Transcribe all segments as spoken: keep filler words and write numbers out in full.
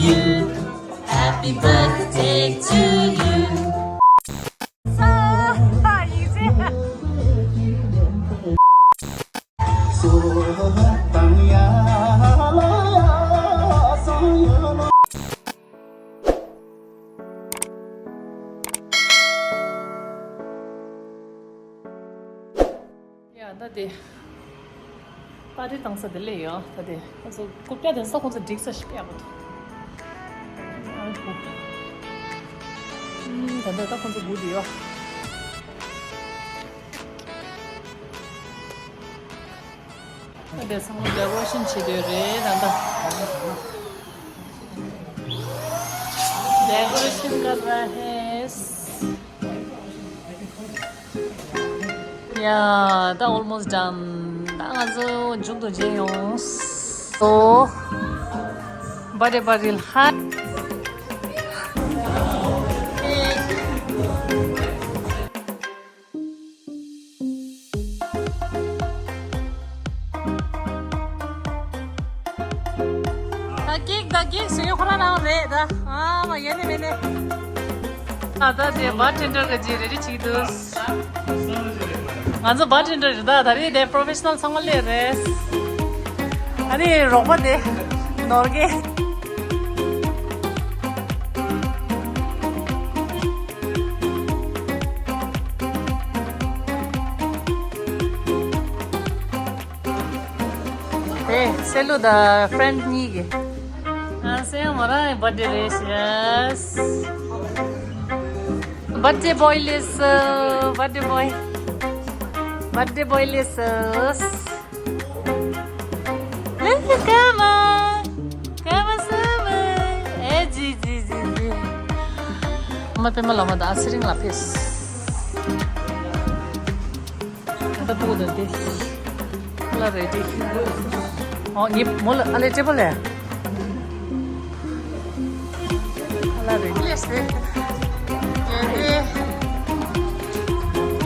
you. Happy birthday to you. ཡ་ད་དེ། པར་ཊི་བཏང་ས་དེ་ལས་ཡོད་ད་དེ། ཁོང་ཚོ་རྐུབ་བཀྱག་དེ་ས་ཁོང་ཚོ་སྒྲིག་ས་ཞིག་ཡག་པོ་འདུག་ཨ་ཁུ། ཨུམ། ད་ལྟ་ད་ཁོང་ཚོ་སྒུག་བསྡད་ཡོད། ད་དེ་ཚང་མ་ཌེ་ཀོ་རེ་ཤན་བྱེད་དུས་རེད་ད་ལྟ། ཌེ་ཀོ་རེ་ཤན་ཀར་ར་ཧེ། ཡ་ད་almost done. ད་ང་ཚོ་མཇུག་ཏུ་མཇལ་ཡོང་། So, birthday party ལ་ཧ། ད་ཀེག་ད་ཀེག་ཞུ་ཡོད་ཁོ་རང་རང་རེད་ད། ཨ་མ་ཡེ་ནི་མེ་ནི། ད་ད་དེ་བར་ཊེན་ཌར་ག་ཅིག་རེ་ཌི་བྱེད་ཀྱི་འདུག་ང་ཚོ་བར་ཊེན་ཌར་རེད་ད། ད་རེས་དེ་པྲོ་ཕེ་ཤ་ནལ་ཚང་མ་སླེབས་རེད། ཨ་ནི་རོགས་པ་དེ་ནོར་གེ། དེ་སེ་ལུ་དང་ཕྲེན་ཌི་གཉིས་ཀྱི། ཨ་སེ་ཡང་མོ་རང་གི་བར་ཐི་ཌེ་རེད་ཤག་བར་ཐི་ཌེ་བོའི་ལེ་སི། བར་ཐི་ཌེ་བོའི། བར་ཐི་ཌེ་བོའི་ལེ་སི། ལེ་སི་ཀ་མ། ཀ་མ་སུ་མི། ཨེ་ཇི་ཇི་ཇི་ཇི། ཨ་མ་པད་མ་ལགས་མ་དང་ཨ་ཚེ་རིང་ལགས་ཕེབས། ད་ལྟ་ཕྲུ་གུ་དང་དེ། ཨ་ལ་རེ་ཌི། ཨོ་ངའི་མོ་ལ་ཨ་ལེ་ཊེ་བལ་ལ། ཨ་ལ་རེ་ཌི་ལེ་སེ། ཡ་དེ།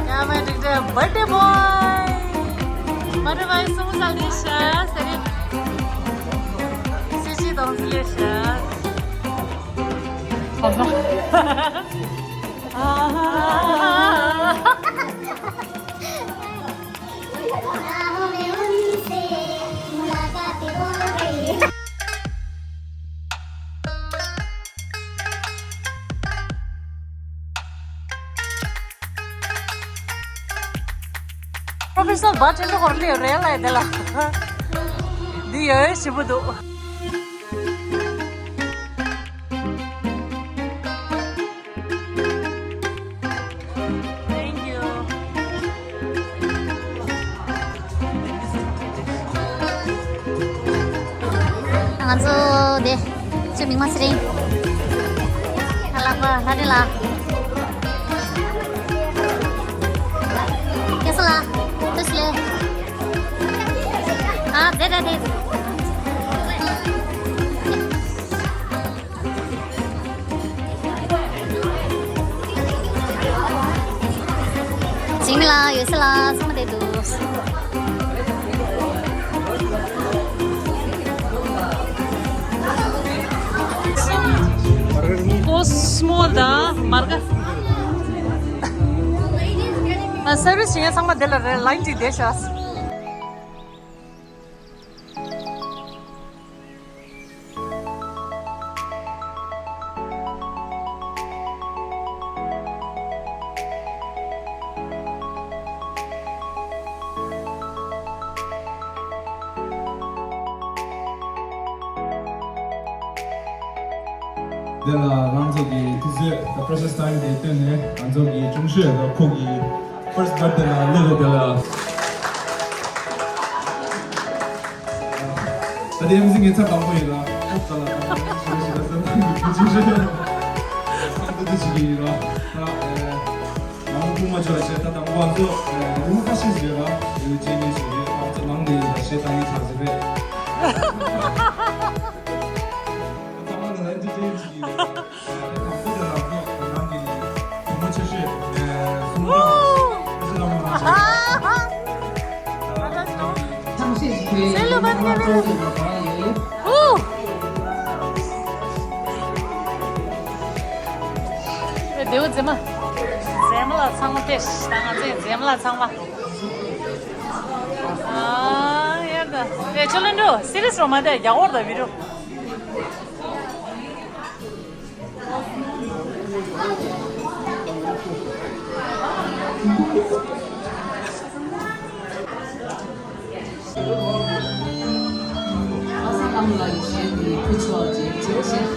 ཡ་མ་འགྲིག་འགྲིག་བར་ཐི་ཌེ་བོའི། བར་ཐི་ཌེ་བོའི་སུམ་ས་ལེ་ཤ་ཟེར་རེ། སི་ཇི་དང་ལེ་ཤ། ཨ་ཧ། པྲོ་ཕེ་ཤ་ནལ་བར་ཊེན་ཌར་ཧོར་ལེ་རེད་ལ་དེ་ལ། འདི་ཡོད་ཞིབ་པོ་འདུག Thank you. ང་ཚོ་དེ་ཁྱོད་མིང་མ་ཚེ་རིང་། ཨ་ལགས་པ་ལྷ་འདྲེ་ལགས། སྐལ་བཟང་ལགས། བཀྲ་ཤིས་བདེ་ལེགས། ཨ་དེ་དེ་དེ། འཇིགས་མེད་ལགས། ཡོད་ས་ལགས། ཚང་མ་བསྡད་འདུག་ཀོ་སི་མོ་དང་མར་ཀ། ཨ་སར་བིས་བྱེད་མཁན་ཚང་མ་དེ་ལ་རེད། ལའིན་གཅིག་བསྡད་ཤག་དེ་ལ་རང་ཚོ་གི་དུས་ཚོད་དང་པྲེ་ཤི་ཡས་ཊའིམ་དེ་བཏོན་ནས་ང་ཚོ་གི་ཅུང་ཤོས་ལ་ཁོ་གི་ཕར་སི་ཊི་བར་ཐི་ཌེ་ལ་སླེབས་རེད། དེ་ལ་ད་དེ་ཨེམ་སི་ངའི་ཚབ་དང་པོ་ཡིན་ལ། ཨོ་ད་ལ་ད་ལ་ཞེ་ཞེ་ད་ས་ད་གི་ཅུང་ཤོས་ད་དེ་དེ་ཅིག་ཡིན་ལ། ད་ཨེ་ང་ཚོ་ཐུག་མ་ཆོག་ཅེས་ད་དང་པོ་ང་ཚོ་ཨེ་རི་མོ་ཁ་ཤས་ཤིག་ཡོད་ལ། ཡོད་ཅེས་ངེས་ཤིག་ཡོད། ང་ཚོ་ནང་ནས་ཡིན་ལ་ཞེས་ད་ངས་ཚར་ཟིན་རེད། ད་ང་ཚོ་ཨེན་ཊར་ཊེན་ཅིག་ཡིན་ལ། Hello, Bangladesh. Ooh. ལེའུ་མཛེས་མ། མཛེས་མ་ལ་ཚང་མ་ཕེབས་ཤིག་ད་ང་ཚོའི་མཛེས་མ་ལ་ཚང་མ། ཨ་ཡར་ད། ཨེ་ཆོ་ལེན་འགྲོ་སི་རིས་རོ་མ་དེ་རྒྱ་གོར་ད་བི་རུ། ཨ་ས་ཨ་མ་ལ་ཡི་ཞལ་ནི་ཁུ་ཚོགས་ཀྱི་ཚོགས་ཤིག་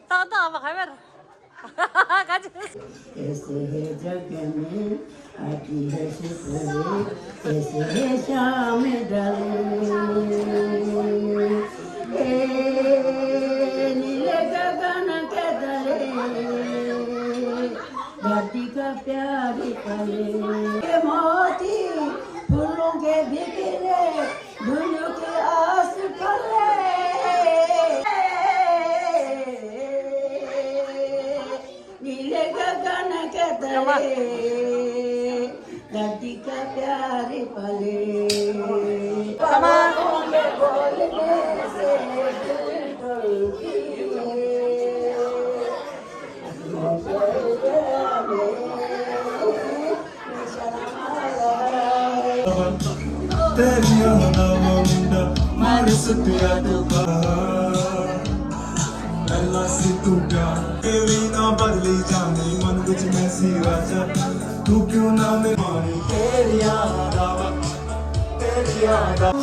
ཏག་ཏག་བ་ཧ་བར། ག་ཅི། ऐसे है जग में अति है सुख रे, ऐसे है श्याम ढाले। ए नीले गगन के तले, धरती का प्यारी पले। ये मोती फूलों के बिखरे, धुन के आस पले। नीले गगन के तले, धरती का प्यारी पले। पलकों के बोलने से दिल डोलती है। तेरी याद आवा मुंडा, मारे सुटिया तू का। पहला सी तू प्यार, तेरी ना बदली जानी, मन विच मैं सी राजा। तू क्यों ना मेरी मानी, तेरी याद आवा, तेरी याद आवा।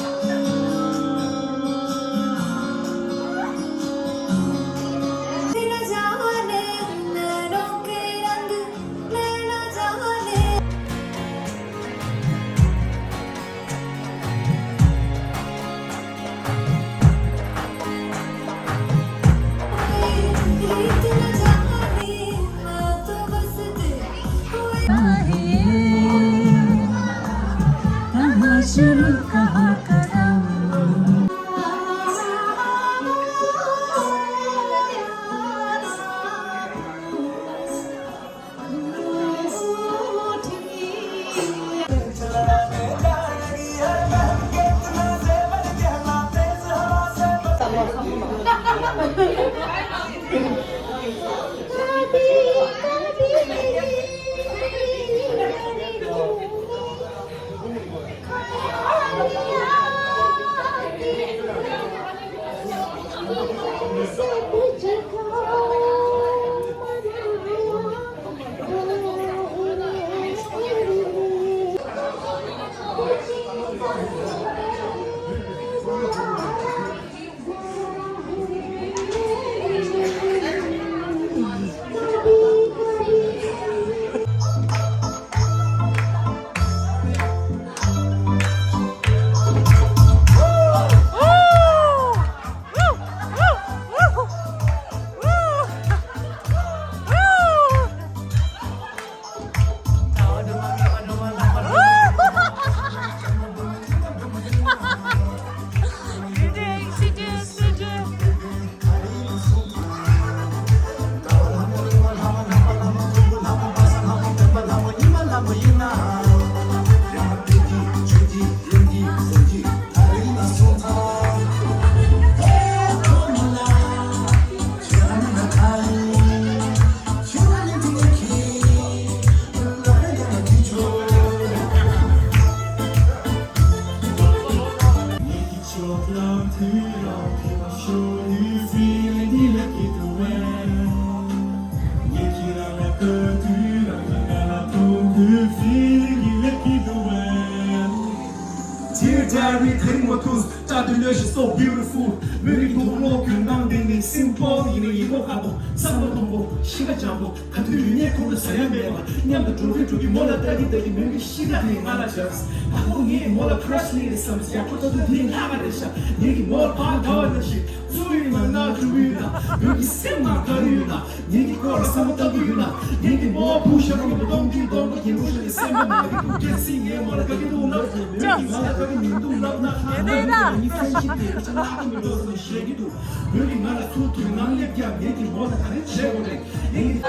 Everything was too start to look so beautiful. ངའི་ཐུགས་ལོ་གྱོན་སྟངས་འདི་ནི་simple ཡིན་ནི་ཡིན་པོ་ཁ་པོ་བསམ་བློ་གཏོང་པོ་གཤིས་ཀ་འཇམ་པོ། ག་དུས་ཡུལ་ནས་ཁོང་ལ་ཟ་ཡ་མེད་པ་མཉམ་དུ་འགྲོ་གི་འགྲོ་གི་མོ་ལ་ལྟ་གི་ལྟ་གི་མོའི་གཤིས་ཀ་དེ་ང་ལ་བྱས། ད་ཁོ་ངས་མོ་ལ་crush ལས་རེད་བསམ་ཟེར་ཡག་པོ་ལྟ་དུས་དེ་ལྷག་ག་རེད་ཤག་ངས་ཀྱི་མོ་ལ་ཕར་དགའ་བ་ན་ཞིག་ཚུར་ཡིན་ན་ན་འགྲུལ་ཡོད་ན་མོའི་གི་སེམས་ནང་དགའ་ཡོད་ན། ངེད་ཀྱི་སྐོར་ལ་བསམ་བློ་བཏང་གི་ཡོད་ན། ངེད་ཀྱི་མོ་བུ་ཤ་རོགས་ཀྱི་གཏོང་གི་གཏོང་པ་རྒན་པོ་ཤ་ནི་སེམས་པ་མ་གི་ཐུག་ཅེས་སི་ངའི་མོ་ལ་དགའ་གི་འདུག་ན། མོས་ཀྱི་ང་ལ་དགའ་གི་མི་འདུག་ལབ་ན། ང་ལ་ངའི་friendship དེ་ཆ་ལག་གི་མི་འགྲོ་ཟེར་ནས་བཤད་ཀྱི་འདུག་མོས་ཀྱི་ང་ལ་ཚུར་དུས་ནང་སླེབས་ཀྱང་ངེད་ཀྱི་མོ་ལ་ག་རེ་བྱེད་དགོས་རེད། ངེད་ཀྱི།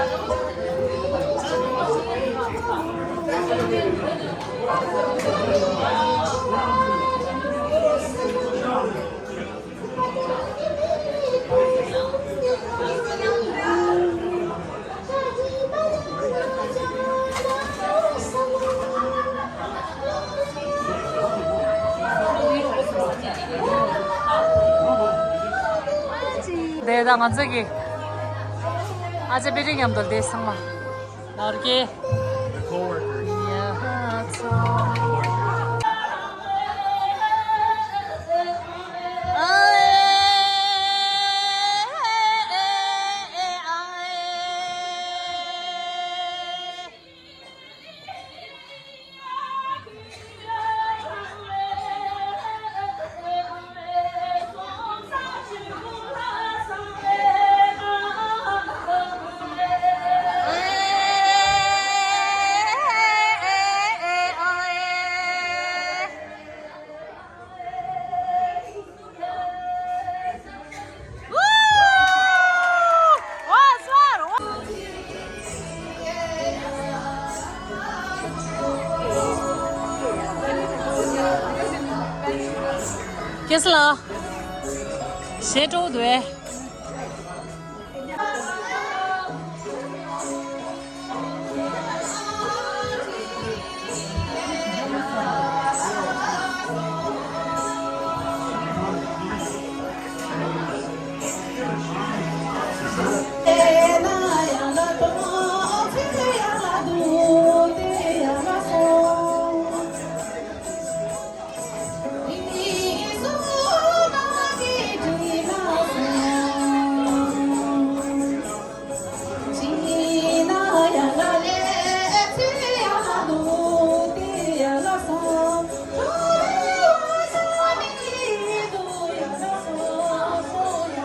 དེ་ད་ང་ཚོ་གི་ཨ་ཅེ་པི་ཏི་མཉམ་དུ་བསྡད་སོང་ལ། ནོར་གི། The coworker. Yeah. ཁྱེད་ལ་ཞེ་དྲག་འདུག་ཨེ།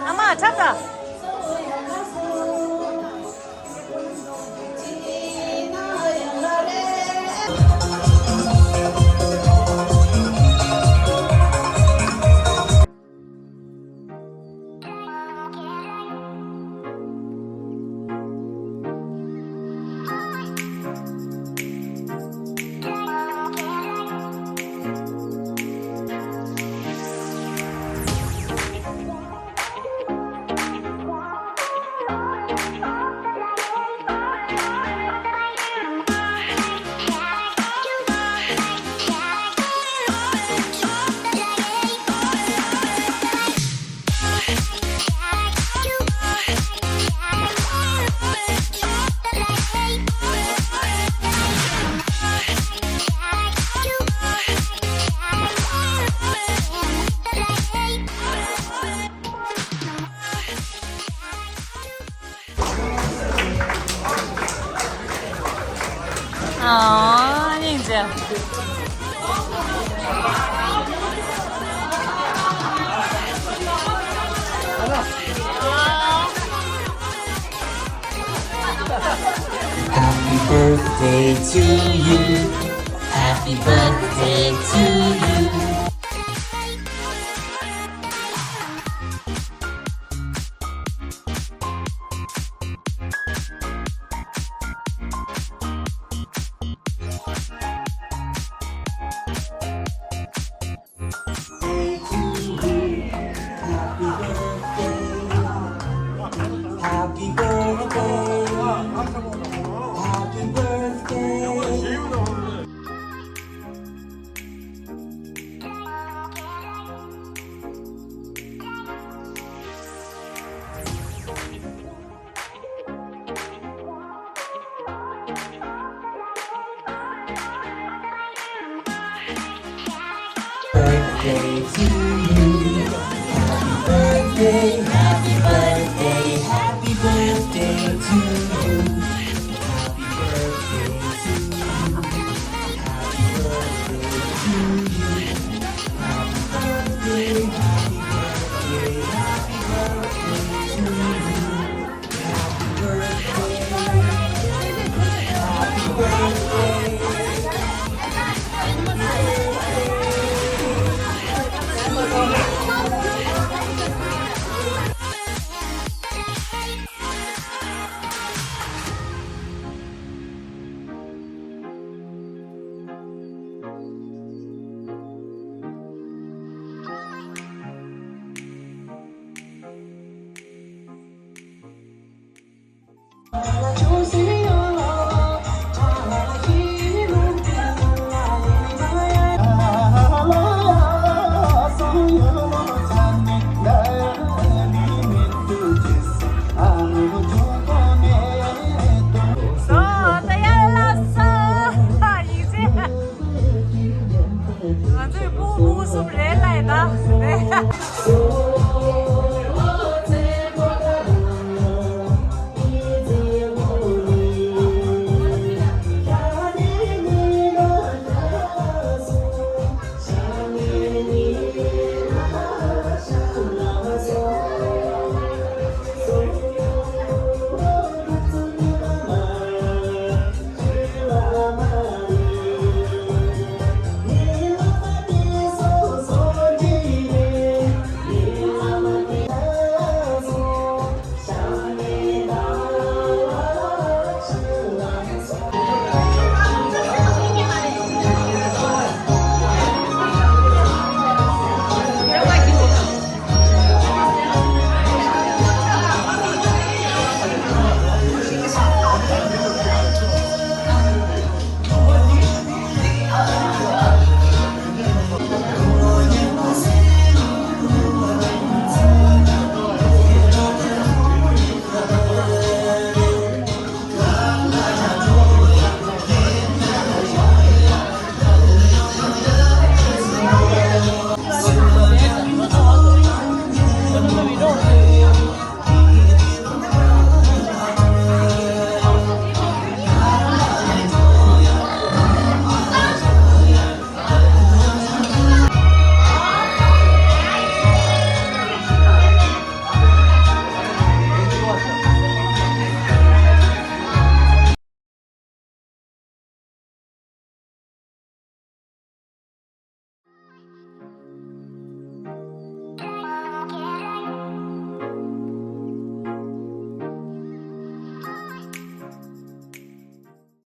ཨ་མ་ཁྲབ་ད། ཨ། སྙིང་རྗེ། Happy birthday to you. Happy birthday to you. Happy birthday. Happy birthday. ང་ཚོའི་སྤུ་གུ་སྤུ་གུ་གསུམ་རེད་ལ་ཡིན་ད།